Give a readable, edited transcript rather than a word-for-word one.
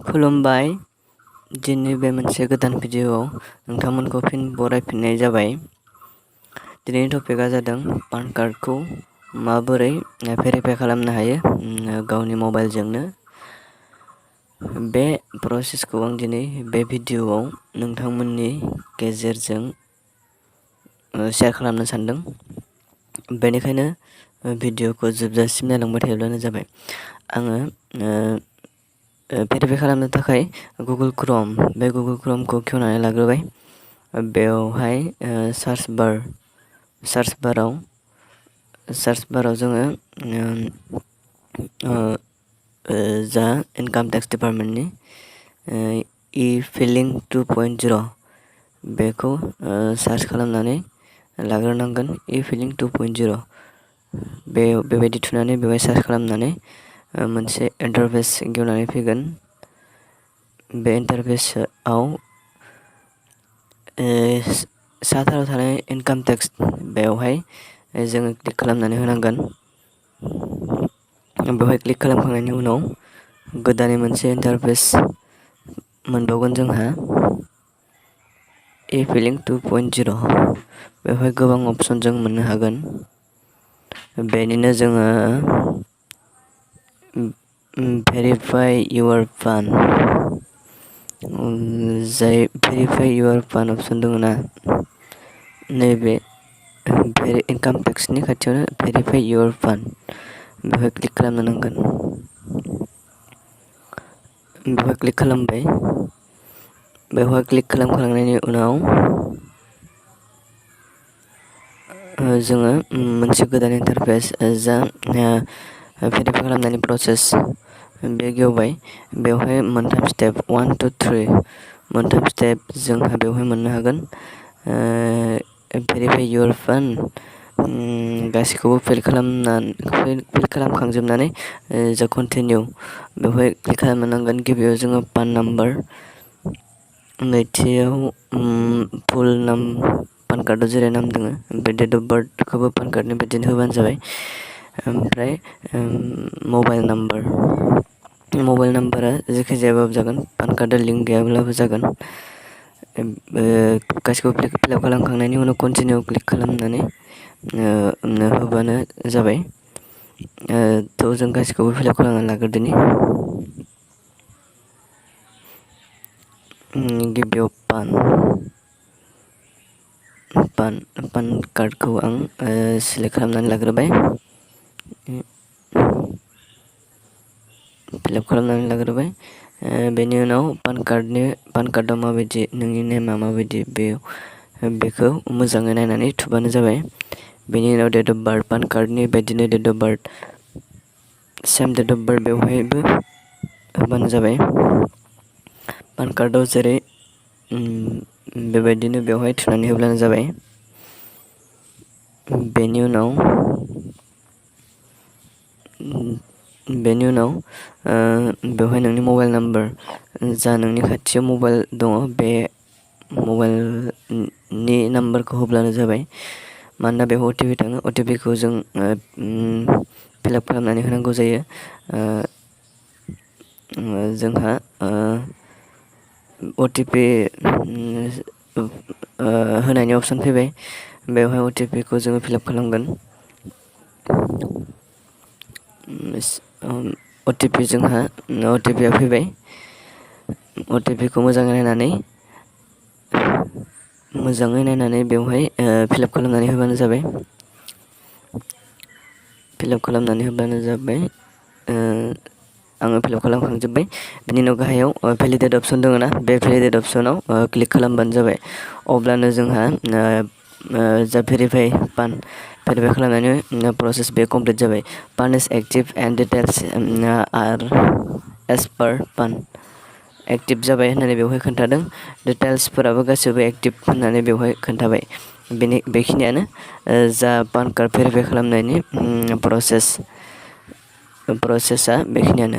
खुलुमबाय, दिनै बे मोनसे गोदान भिडिअ'आव नोंथांमोनखौ फिन बरायफिननाय जाबाय। दिनैनि टपिकआ जादों पान कार्डखौ माबोरै भेरिफाइ खालामनो हायो गावनि मबाइलजोंनो। बे प्रसेसखौ आं दिनै बे भिडिअ'आव नोंथांमोननि गेजेरजों शेयार खालामनो सानदों। बेनिखायनो भिडिअ'खौ जोबजासिम नायलांबाय थायोब्लानो जाबाय। आङो भेरिफाइ खालामनो थाखाय गुगोल क्रोमखौ खेवनानै लाग्रोबाय। बेवहाय सार्च बाराव जोङो जा इनकाम टेक्स डिपार्टमेन्टनि इ-फिलिं 2.0 बेखौ सार्च खालामनानै लाग्रोनांगोन। इ-फिलिं 2.0 बेबायदि थुनानै बेवहाय सार्च खालामनानै मोनसे इन्टारफेस गेवनानै फैगोन। बे इन्टारफेसआव साथाराव थानाय इनकाम टेक्स बेवहाय जोङो क्लिक खालामनानै होनांगोन। बेवहाय क्लिक खालामखांनायनि उनाव गोदानै मोनसे इन्टारफेस मोनबावगोन जोंहा इ-फिलिं 2.0 बेवहाय गोबां अपसन जों मोननो हागोन। बेनिनो जोङो भेरिफाइ इउर पान जाय भेरिफाइ इउर पान अपसन दङ ना, नैबे इनकाम टेक्सनि खाथियावनो भेरिफाइ इउर पान बेवहाय क्लिक खालामनो नांगोन। बेवहाय क्लिक खालामबाय। बेवहाय क्लिक खालामखांनायनि उनाव जोङो मोनसे गोदान इन्टारफेस जा भेरिफाइ खालामनायनि प्रसेस बे गेवबाय। बेवहाय मोनथाम स्टेप 1, 2, 3 मोनथाम स्टेप जोंहा बेवहाय मोननो हागोन। भेरिफाइ इउर पान गासैखौबो फिल खालामखांजोबनानै जा कन्टिनिउ बेवहाय क्लिक खालामनो नांगोन। गिबियाव जोङो पान नाम्बार, नैथियाव फुल नाम, पान कार्डआव जेरै नाम दङ बे डेट अफ बार्थखौबो पान कार्डनि बायदिनो होबानो जाबाय। ओमफ्राय मबाइल नाम्बारा जेखि जायाबाबो जागोन, पान कार्डआ लिंक गैयाब्लाबो जागोन। गासैखौबो फिलआप खालामखांनायनि उनाव कन्टिनिउ क्लिक खालामनानै होबानो जाबाय। थ' जों गासैखौबो फिलआप खालामनानै लाग्रोदोनि। गिबियाव पान कार्डखौ आं सिलेक्ट खालामनानै लाग्रोबाय। फिलआप खालामनानै लाग्रोबाय। बेनि उनाव पान कार्डआव माबायदि नोंनि नेमा माबायदि बेखौ मोजाङै नायनानै थुबानो जाबाय। बेनि उनाव डेट अफ बार्थ, पान कार्डनि बायदिनो date of birth, same date of birth बेवहायबो होबानो जाबाय। पान कार्डआव जेरै बेबायदिनो बेवहाय थुनानै होब्लानो जाबाय। बेनि उनाव बेवहाय नोंनि मबाइल नाम्बार, जा नोंनि खाथियाव मबाइल दङ बे मबाइलनि नाम्बारखौ होब्लानो जाबाय। मानोना बेयाव अटिपि थाङो, अटिपिखौ जों फिलआप खालामनानै होनांगौ जायो। जोंहा अटिपि होनायनि अपसन फैबाय। बेवहाय अटिपिखौ जोङो फिलआप खालामगोन। अटिपिआ फैबाय। अटिपिखौ मोजाङै नायनानै बेवहाय फिलआप खालामनानै होबानो जाबाय। आङो फिलआप खालामखांजोब्बाय। बिनि उनाव गाहायाव भेलिडेट अपसन दङ ना, बे भेलिडेट अपसनाव क्लिक खालामबानो जाबाय। अब्लानो जोंहा जा भेरिफाइ खालामनायनि प्रसेस बे कमप्लिट जाबाय। PAN is active and details are as per PAN. Active जाबाय होननानै बेवहाय खोन्थादों। डिटेल्सफोराबो गासैबो एक्टिभ होननानै बेवहाय खोन्थाबाय। बेखिनियानो जा पान कार्ड भेरिफाइ खालामनायनि प्रसेसा बेखिनियानो।